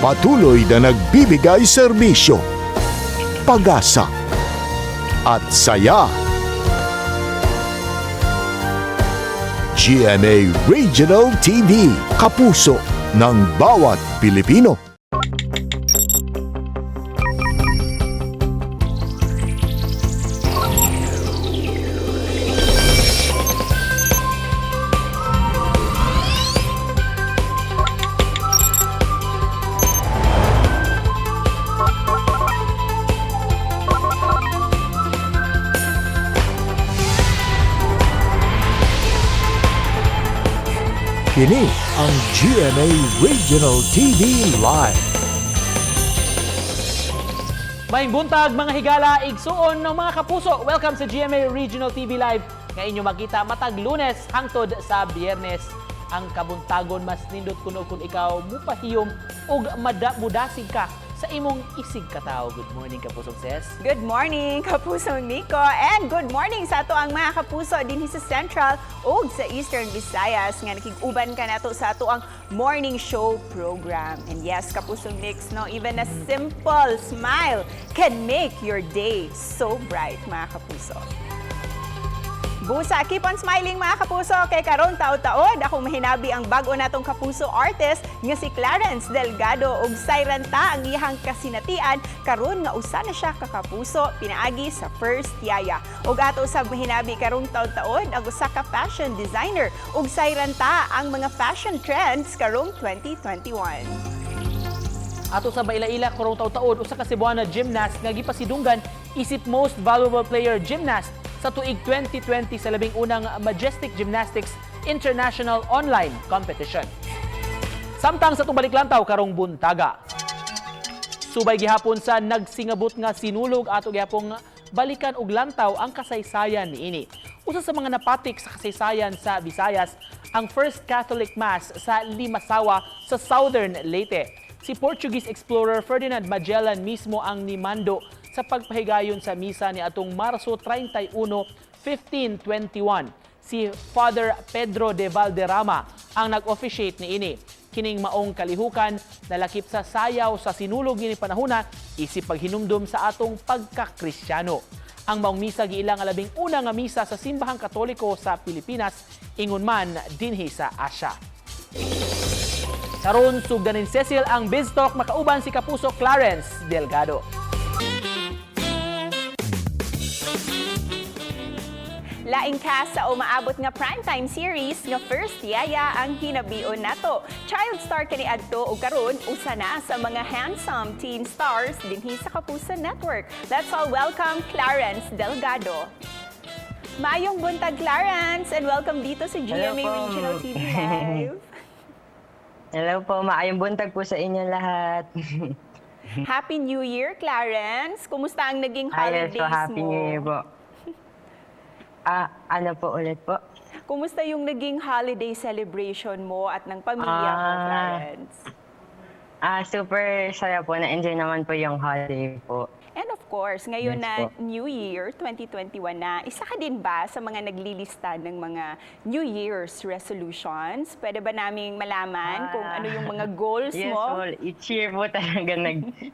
Patuloy na nagbibigay serbisyo, pag-asa at saya. GMA Regional TV, kapuso ng bawat Pilipino. Kini ang GMA Regional TV Live. Maayong buntag, mga higala, igsuon ng mga kapuso. Welcome sa GMA Regional TV Live nga inyo makita matag Lunes hangtod sa Biyernes. Ang kabuntagon mas nindot kuno kung ikaw mupahiyom ug mudasig ka sa imong isig katawo. Good morning, Kapusong Ces. Good morning, Kapusong Nico, and good morning sa ato ang mga kapuso dinhi sa Central ug sa Eastern Visayas nga nakig-uban ka nato sa ato ang morning show program. And yes, Kapusong Nix, no, even a simple smile can make your day so bright, mga kapuso. Busa, keep on smiling, mga kapuso, kay karon taod-taod akong mahinabi ang bag-o natong kapuso artist nga si Clarence Delgado ug sayran ta ang iyang kasinatian karon nga usa na siya ka kapuso pinaagi sa First Yaya. Ug ato usab mahinabi karong taod-taod ang usa ka fashion designer ug sayran ta ang mga fashion trends karong 2021. Ato sa maila-ila karong taud-taod usa ka Cebuana gymnast nga gipasidunggan isip Most Valuable Player Gymnast sa tuig 2020 sa 11ng Majestic Gymnastics International Online Competition. Samtang sa atong Balik Lantaw karong buntaga. Subay gihapon sa nagsingabot nga sinulog, ato gihapong balikan og lantaw ang kasaysayan niini. Usa sa mga napatik sa kasaysayan sa Visayas ang First Catholic Mass sa Limasawa sa Southern Leyte. Si Portuguese explorer Ferdinand Magellan mismo ang nimando sa pagpahigayon sa misa ni atong Marso 31, 1521. Si Father Pedro de Valderrama ang nag-officiate niini. Kining maong kalihukan nalakip sa sayaw sa sinulog ni panahuna isip paghinumdum sa atong pagkakristyano. Ang maong misa giilang ang 11 nga misa sa Simbahang Katoliko sa Pilipinas, ingon man dinhi sa Asia. Karon sugdanin Cecil ang Biz Talk, makauban si Kapuso Clarence Delgado. Laing cast sa umaabot nga primetime series nga First Yaya ang hinabion nato. Child star kani adto ug karon usa na sa mga handsome teen stars dinhi sa Kapuso Network. Let's all welcome Clarence Delgado. Maayong buntag, Clarence, and welcome dito sa Hello GMA po. Regional TV Live. Hello po, maayong buntag po sa inyo lahat. Happy New Year, Clarence! Kumusta ang naging Hi, yes holidays po, Happy mo? New Year po. Ah, ano po ulit po? Kumusta yung naging holiday celebration mo at ng pamilya mo, Clarence? Ah, super saya po. Na-enjoy naman po yung holiday po. And of course, ngayon Yes na po. New Year, 2021 na, isa ka din ba sa mga naglilista ng mga New Year's resolutions? Pwede ba naming malaman kung ano yung mga goals Yes mo? po, each year po talaga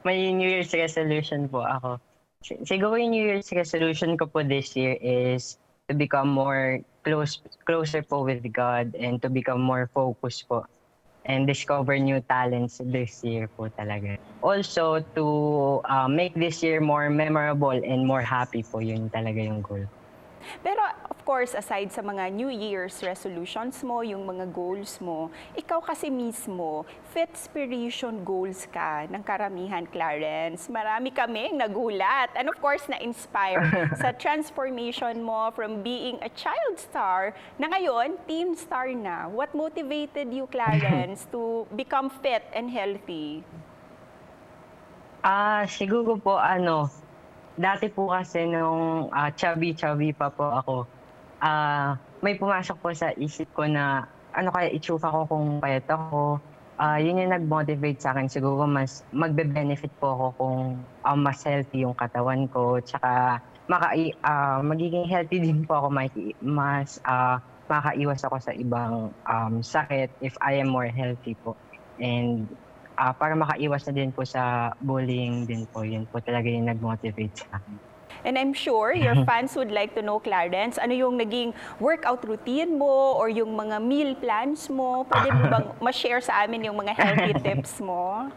may New Year's resolution po ako. Siguro yung New Year's resolution ko po this year is to become more closer po with God and to become more focused po and discover new talents this year po talaga. Also, to make this year more memorable and more happy po, yun talaga yung goal. Pero of course, aside sa mga New Year's resolutions mo, yung mga goals mo, ikaw kasi mismo, fitspiration goals ka ng karamihan, Clarence. Marami kaming nagulat. And of course, na-inspire sa transformation mo from being a child star na ngayon, teen star na. What motivated you, Clarence, to become fit and healthy? Ah, siguro po ano, dati po kasi nung chubby-chubby pa po ako, may pumasok po sa isip ko na ano kaya itsura ko kung payat ako. Ah, yun yung nag-motivate sa akin. Siguro mas magbe-benefit po ako kung mas healthy yung katawan ko. Tsaka magiging healthy din po ako, mas makaiwas ako sa ibang sakit if I am more healthy po. And para makaiwas na din po sa bullying din po. Yun po talaga yung nag-motivate sa akin. And I'm sure your fans would like to know, Clarence, ano yung naging workout routine mo or yung mga meal plans mo? Pwede mo bang ma-share sa amin yung mga healthy tips mo?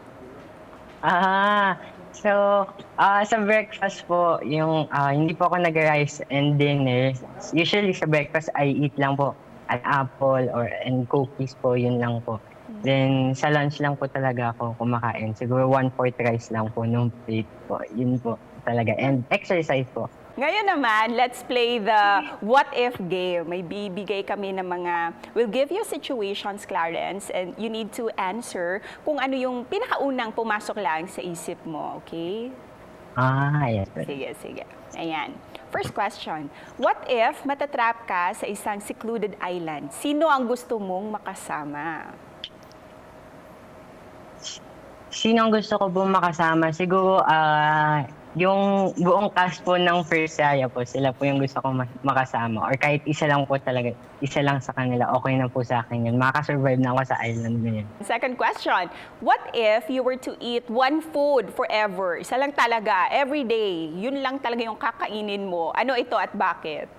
So, sa breakfast po, yung hindi po ako nag-rice and dinner. Usually sa breakfast, I eat lang po an apple or and cookies po, yun lang po. Then sa lunch lang po talaga ako kumakain. Siguro one-fourth rice lang po nung plate po. Yun po talaga. And exercise po. Ngayon naman, let's play the what if game. May bibigay kami ng mga, we'll give you situations, Clarence, and you need to answer kung ano yung pinakaunang pumasok lang sa isip mo, okay? Ah, yes po. Sige, sige. Ayan. First question. What if matatrap ka sa isang secluded island? Sino ang gusto mong makasama? Sino ang gusto ko po makasama? Siguro, yung buong cast po ng First Yaya po, sila po yung gusto ko makasama. Or kahit isa lang po talaga, isa lang sa kanila, okay na po sa akin yun. Makakasurvive na ako sa island na yun. Second question. What if you were to eat one food forever? Isa lang talaga, every day. Yun lang talaga yung kakainin mo. Ano ito at bakit?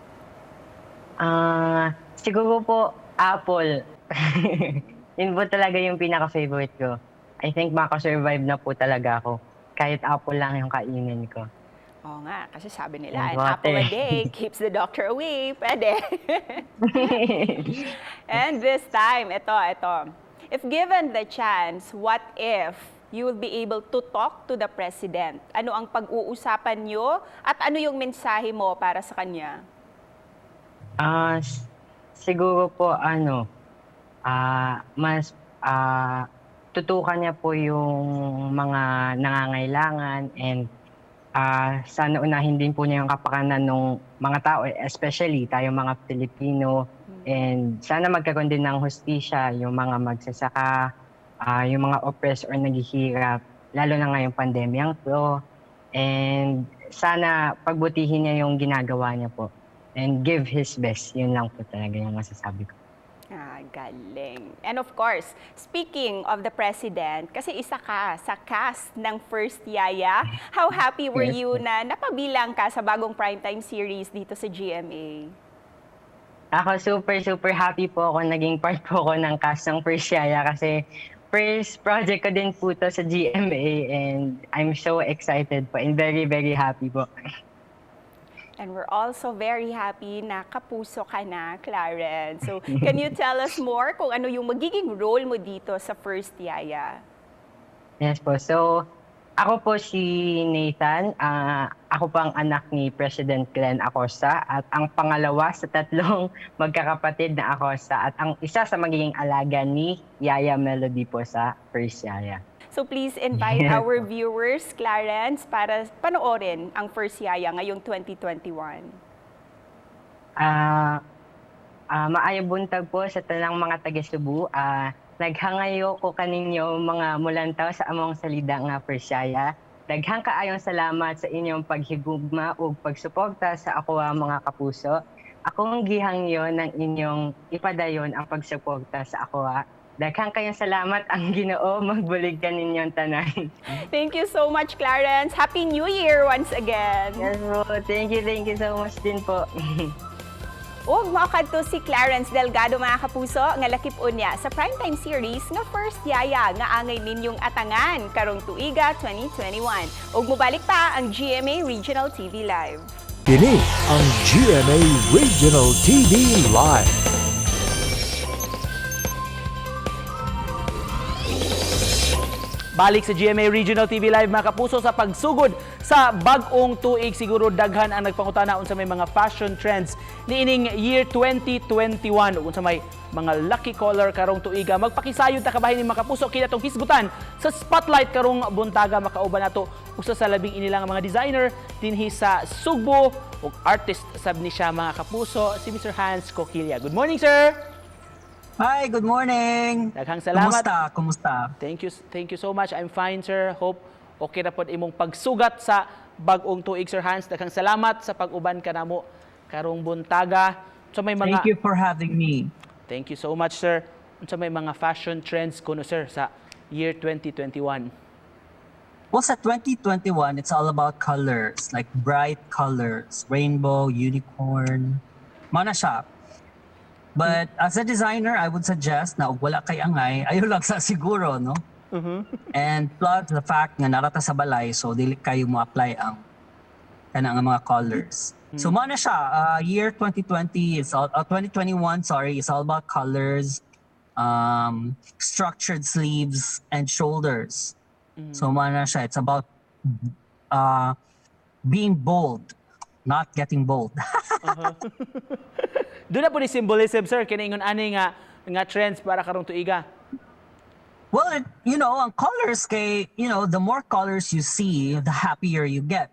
Siguro po, apple. Yun po talaga yung pinaka-favorite ko. I think makasurvive na po talaga ako. Kahit apple lang yung kainin ko. Oo nga, kasi sabi nila, And an apple a water. day keeps the doctor away. Pwede. And this time, ito, ito. If given the chance, what if you will be able to talk to the president? Ano ang pag-uusapan nyo at ano yung mensahe mo para sa kanya? Siguro po ano, mas tutukan niya po yung mga nangangailangan and sana unahin din po niya yung kapakanan ng mga tao, especially tayo mga Pilipino, and sana magkaroon din ng hustisya yung mga magsasaka, yung mga oppressed or naghihirap, lalo na ngayong pandemyang to. And sana pagbutihin niya yung ginagawa niya po and give his best. Yun lang po talaga yung masasabi ko. Ah, galing. And of course, speaking of the president, kasi isa ka sa cast ng First Yaya, how happy were Yes you po. Na napabilang ka sa bagong primetime series dito sa GMA? Ako, super, super happy po ako naging part po ako ng cast ng First Yaya kasi first project ko din po to sa GMA and I'm so excited po and very, very happy po. And we're also very happy na kapuso ka na, Clarence. So, can you tell us more kung ano yung magiging role mo dito sa First Yaya? Yes po. So, ako po si Nathan. Ako po ang anak ni President Glenn Acosta at ang pangalawa sa tatlong magkakapatid na Acosta at ang isa sa magiging alaga ni Yaya Melody po sa First Yaya. So please invite our viewers, Clarence, para panoorin ang First Yaya ngayong 2021. Maayong buntag po sa tanang mga taga Cebu. Naghangayo ko kaninyo mga mulantaw sa among salida nga First Yaya. Daghang kaayong salamat sa inyong paghigugma ug pagsuporta sa ako ang mga kapuso. Akong gihangyo ng inyong ipadayon ang pagsuporta sa ako. Daghang kayong salamat, ang Ginoo magbulig kaninyong tanan. Thank you so much, Clarence. Happy New Year once again. Yes po. Thank you so much din po. Ug mao kadto si Clarence Delgado, mga kapuso, nga lakip unya sa primetime series nga First Yaya nga angay ninyong atangan karong tuiga 2021. Ug mobalik pa ang GMA Regional TV Live. Kini ang GMA Regional TV Live. Balik sa GMA Regional TV Live, mga kapuso, sa pagsugod sa bag-ong tuig. Siguro daghan ang nagpangutana unsa may mga fashion trends niining year 2021 ug unsa may mga lucky color karong tuiga. Magpakisayod ta kabahin ni mga kapuso kini atong hisgutan sa spotlight karong buntaga. Makauban nato usa sa labing inilang mga designer dinhi sa Sugbo ug artist sab ni siya, mga kapuso, si Mr. Hans Coquilla. Good morning, sir. Hi, good morning. Daghang salamat. Kumusta? Kumusta? Thank you so much. I'm fine, sir. Hope okay na pod imong pagsugat sa bag-ong tuig, Sir Hans. Daghang salamat sa pag-uban kanamo karong buntaga. So may mga Thank you for having me. Thank you so much, sir. Unsa may mga fashion trends kuno, sir, sa year 2021? Well, sa 2021, it's all about colors, like bright colors, rainbow, unicorn, mao na siya. But as a designer, I would suggest na og wala kay angay, ayo lang sa siguro, no? And plus the fact nga naa ra ta sa balay, so dili kayo mo apply ang kanang nga mga colors. So mao na siya, year 2020 is all, 2021, sorry, is all about colors, structured sleeves and shoulders. So mao na siya, it's about being bold, not getting bold. Duna pod ni symbolism, sir, kini ingon ani nga trends para karong tuiga? Well, ang colors kay, the more colors you see, the happier you get.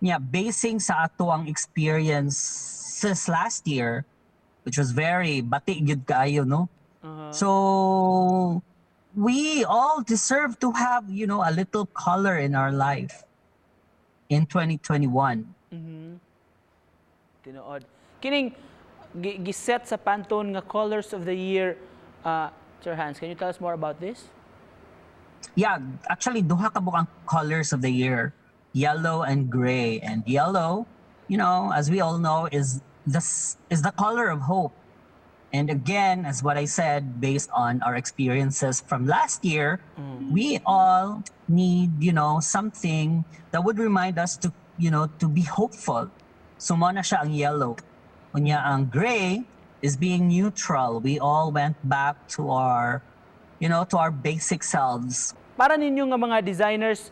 Yeah, basing sa ato ang experiences last year, which was very bati gyud kaayo, no? So we all deserve to have a little color in our life in 2021. Tinuod. Kining giset sa Pantone nga colors of the year, Sir Hans, can you tell us more about this? Yeah, actually duha ka ang colors of the year, yellow and gray. And yellow, as we all know, is the color of hope. And again, as what I said, based on our experiences from last year, we all need something that would remind us to be hopeful. So mao na siya ang yellow. Unya ang gray is being neutral. We all went back to our basic selves. Para ninyo nga mga designers,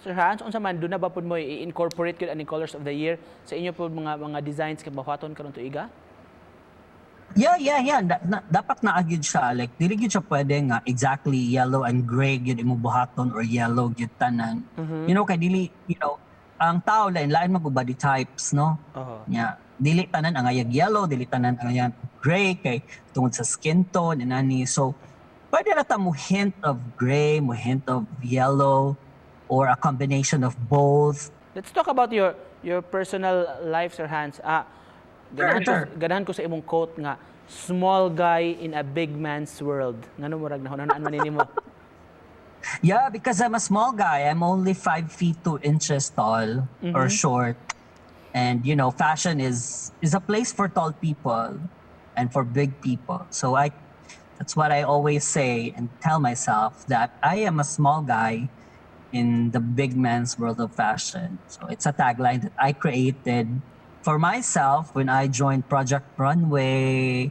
Sir Hans, unsa man duna ba pud mo i-incorporate gyud aning colors of the year sa inyo pud mga designs kay buhaton karon tuiga? Yeah. Dapat naa gyud siya. Like, dili gyud siya pwede nga exactly yellow and gray gyud imong buhaton or yellow gyud tanan. Kay dili, ang tao lain lain man body types, no? Yeah. Dili tanan ang angayag yellow, dili tanan ang angayag gray kay tungod sa skin tone and ani. So, pwede na ta mo hint of gray, mo hint of yellow, or a combination of both. Let's talk about your personal life, Sir Hans. Ah, ganahan ko, ganahan ko sa imong quote nga "small guy in a big man's world." Ngano murag nahunahunaan man nimo? Yeah, because I'm a small guy. I'm only 5 feet 2 inches tall or short. And fashion is a place for tall people and for big people. So I that's what I always say and tell myself, that I am a small guy in the big man's world of fashion. So it's a tagline that I created for myself when I joined Project Runway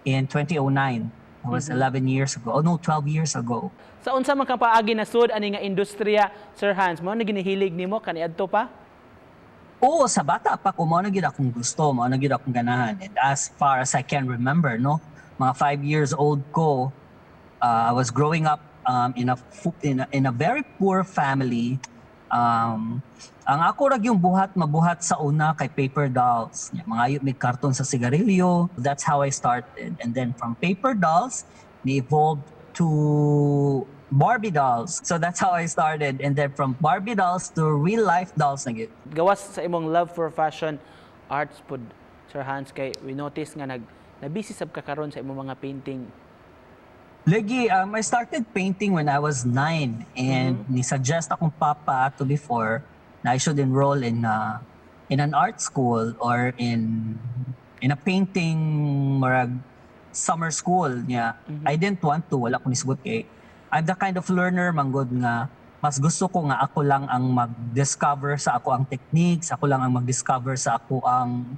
in 2009. It was 11 years ago. Oh no, 12 years ago. Sa unsa man kang paagi nasud ani nga industriya, Sir Hans, mao na ginihilig nimo kaniadto pa? Oo, sa bata pa ko, mao na gyud akong gusto, mao na gyud akong ganahan. And as far as I can remember, no, mga 5 years old ko, I was growing up in a very poor family. Ang ako ra gyung buhat mabuhat sa una kay paper dolls. Mangayo mig karton sa sigarilyo. That's how I started. And then from paper dolls, ni evolved to Barbie dolls. So that's how I started. And then from Barbie dolls to real life dolls na gyud. Gawas sa imong love for fashion, arts pud, Sir Hans, kay we notice nga nag nabisi sab ka karon sa imong mga painting. Lagi, I started painting when I was 9 and ni-suggest akong papa to before na I should enroll in an art school or in a painting murag summer school niya. I didn't want to, wala ko nisgot kay I'm the kind of learner manggod nga mas gusto ko nga ako lang ang mag-discover sa ako ang techniques, ako lang ang mag-discover sa ako ang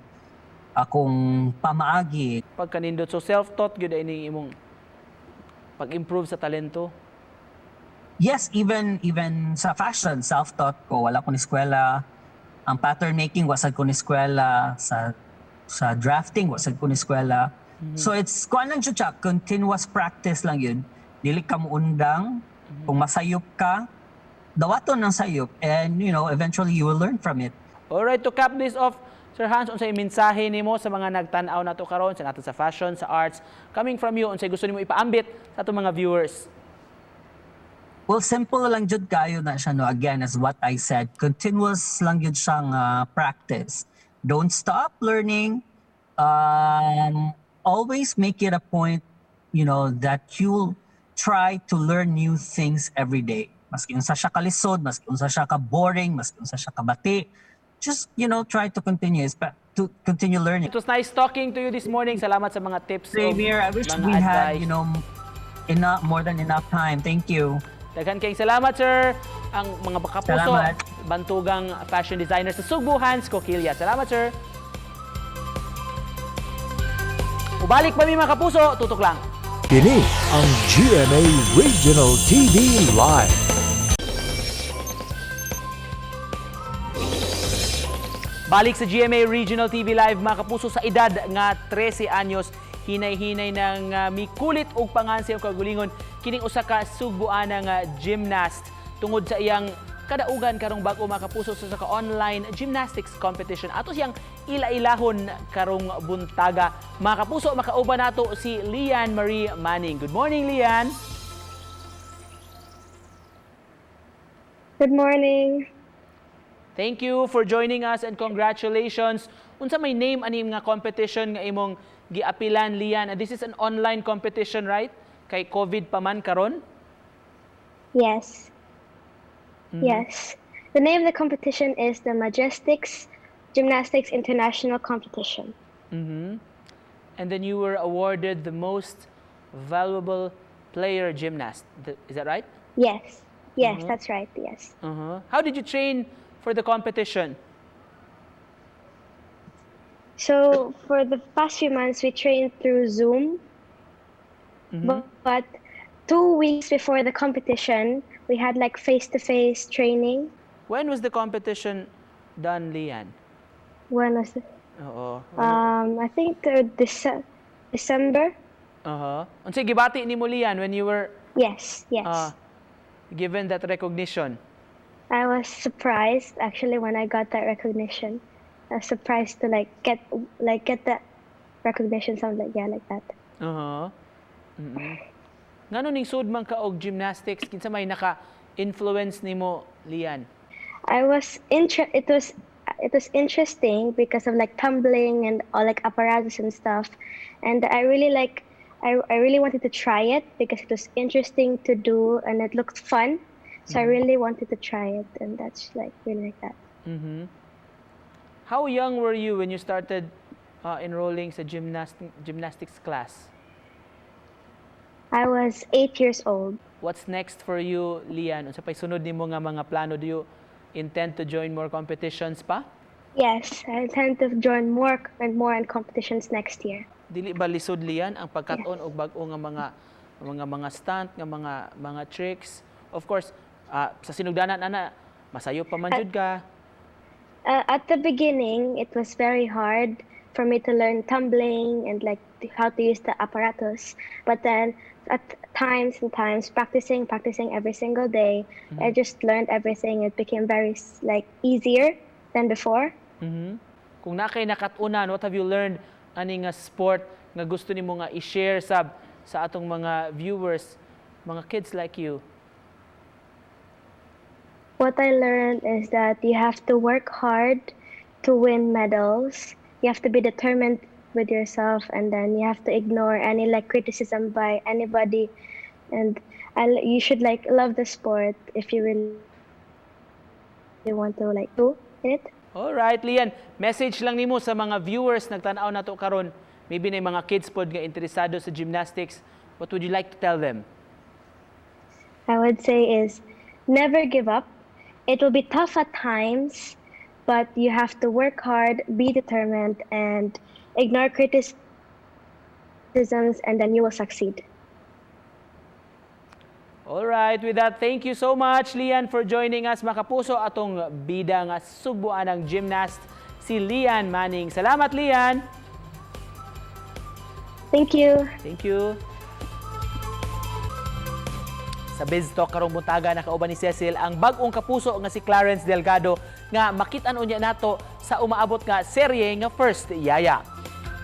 akong pamaagi. Pagkanindot, so self-taught gyud ini imong pag-improve sa talento. Yes, even sa fashion, self-taught ko. Wala ko ni eskwela. Ang pattern making, wa sad ko ni eskwela. Sa drafting, wa sad ko ni eskwela. So it's, kuan lang siya, continuous practice lang gyud. Dili ka muundang. Kung masayop ka, dawaton ng sayop. And eventually you will learn from it. Alright, to cap this off, Sir Hans, unsay mensahe nimo sa mga nagtan-aw nato karon sa nato sa fashion, sa arts, coming from you, unsay gusto nimo ipaambit sa atong mga viewers? Well, simple lang jud kayo na siya, no? Again, as what I said, continuous lang jud siyang practice. Don't stop learning. Always make it a point that you'll Try to learn new things every day. Maski unsa siya kalisod, maski unsa siya ka boring, maski unsa siya kabati, just try to continue learning. It was nice talking to you this morning. Salamat sa mga tips Same ug here. I wish mga we had, advice. Enough more than enough time. Thank you. Daghan kayong salamat, sir. Ang mga kapuso, Salamat. Bantugang fashion designer sa Sugbo, Hans Coquilla. Salamat, sir. Ubalik pa mi, mga kapuso, tutok lang. Kini ang GMA Regional TV Live. Balik sa GMA Regional TV Live, mga kapuso, sa edad nga 13 anyos, hinay-hinay nang mikulit og pangansi ang kagulingon kining usa ka Sugboana nga gymnast tungod sa iyang kadaugan karong bag-o, mga kapuso, sa usa ka online gymnastics competition. Ato siyang ila-ilahon karong buntaga. Mga kapuso, makauban nato si Lian Marie Manning. Good morning, Lian. Good morning. Thank you for joining us and congratulations. Unsa may name ani nga competition nga imong giapilan, Lian? And this is an online competition, right? Kay COVID pa man karon? Yes. Yes. The name of the competition is the Majestics Gymnastics International Competition. And then you were awarded the most valuable player gymnast. Is that right? Yes. Yes, that's right. Yes. How did you train for the competition? So for the past few months, we trained through Zoom. But 2 weeks before the competition, we had like face-to-face training. When was the competition done, Lian? When was it? Oo. I think December. Unsay gibati nimo, Lian, when you were Yes. given that recognition? I was surprised actually when I got that recognition. I was surprised to like get that recognition, something like, yeah, like that. Ngano ning sud man ka og gymnastics? Kinsa may naka-influence nimo, Lian? I was inter it was interesting because of like tumbling and all like apparatus and stuff. And I really wanted to try it because it was interesting to do and it looked fun. So I really wanted to try it, and that's like really like that. How young were you when you started enrolling sa gymnastics class? I was 8 years old. What's next for you, Lian? Unsa pay sunod nimo nga mga plano? Do you intend to join more competitions pa? Yes, I intend to join more and more in competitions next year. Dili ba lisod, Lian, ang pagkat-on og bag-o nga mga stunt, nga mga tricks? Of course, sa sinugdanan ana, masayo pa man jud ka. At the beginning, it was very hard for me to learn tumbling and like how to use the apparatus. But then at times and times, practicing, practicing every single day, I just learned everything. It became very like easier than before. Kung naa kay nakat-unan, what have you learned ani nga sport nga gusto nimo nga i-share sab sa atong mga viewers, mga kids like you? What I learned is that you have to work hard to win medals. You have to be determined with yourself, and then you have to ignore any like criticism by anybody. And you should like love the sport if you really want to like do it. All right, Lian, message lang nimo sa mga viewers nagtan-aw nato karon. Maybe na mga kids pod nga interesado sa gymnastics. What would you like to tell them? I would say is never give up. It will be tough at times, but you have to work hard, be determined, and ignore criticisms, and then you will succeed. All right, with that, thank you so much, Lian, for joining us. Mga kapuso, atong bida nga Sugboanang gymnast, si Lian Manning. Salamat, Lian! Thank you. Thank you. Sa Biz Talk karong buntaga, nakauban ni Cecil ang bag-ong kapuso nga si Clarence Delgado nga makit-an unya nato sa umaabot nga serye nga First Yaya.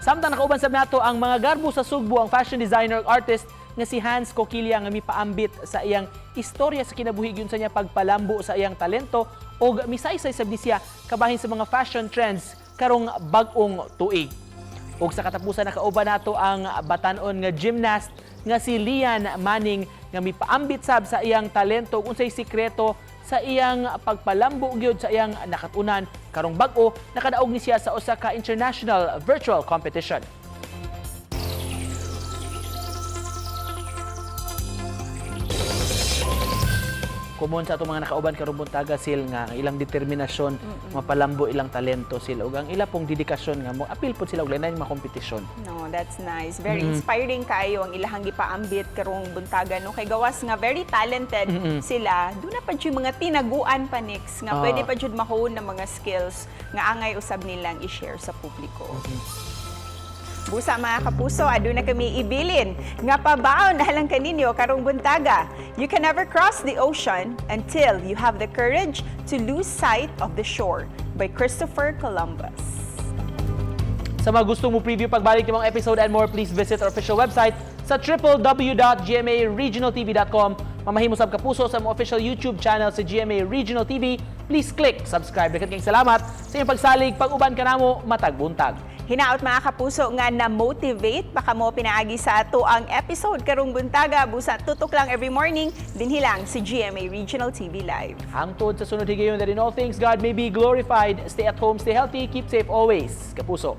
Samtang nakauban sab nato ang mga garbo sa Sugbo, ang fashion designer ug artist nga si Hans Coquilla nga mipaambit sa iyang istorya sa kinabuhi gyud sa niya pagpalambo sa iyang talento ug misaysay sab ni siya kabahin sa mga fashion trends karong bag-ong tuig. Ug sa katapusan, nakauban nato ang batan-on nga gymnast nga si Lian Manning. nga mipaambit sab sa iyang talento ug unsay sikreto sa iyang pagpalambo gyud sa iyang nakatunan karong bag-o nakadaog ni siya sa usa ka international virtual competition. Common sa atong mga nakauban karong buntaga, Sil, nga ang ilang determinasyon mapalambo ilang talento sila ug ang ila pong dedikasyon nga mo apil pod sila og lain mga kompetisyon. No, that's nice. Very inspiring kaayo ang ilahang gipaambit karong buntaga, no, kay gawas nga very talented sila. Duna pa jud mga tinaguan pa, Nix, nga pwede pa jud mahone ng mga skills nga angay usab nilang i-share sa publiko. Busa, mga kapuso, aduna kami ibilin nga pabaon alang kaninyo karong buntaga. You can never cross the ocean until you have the courage to lose sight of the shore, by Christopher Columbus. Sa mga gustong mo preview pagbalik ng mga episode and more, please visit our official website sa www.gmaregionaltv.com. Mamahimo sab, kapuso, sa mga official YouTube channel sa GMA Regional TV. Please click subscribe. Daghan kayong salamat sa inyong pagsalig pag-uban kanamo matag buntag. Hinaot, mga kapuso, nga na-motivate pa kamo pinaagi sa atoang episode karong buntaga. Busa tutok lang every morning dinhi lang sa GMA Regional TV Live. Hangtod sa sunod higayon, that in all things God may be glorified. Stay at home, stay healthy, keep safe always. Kapuso.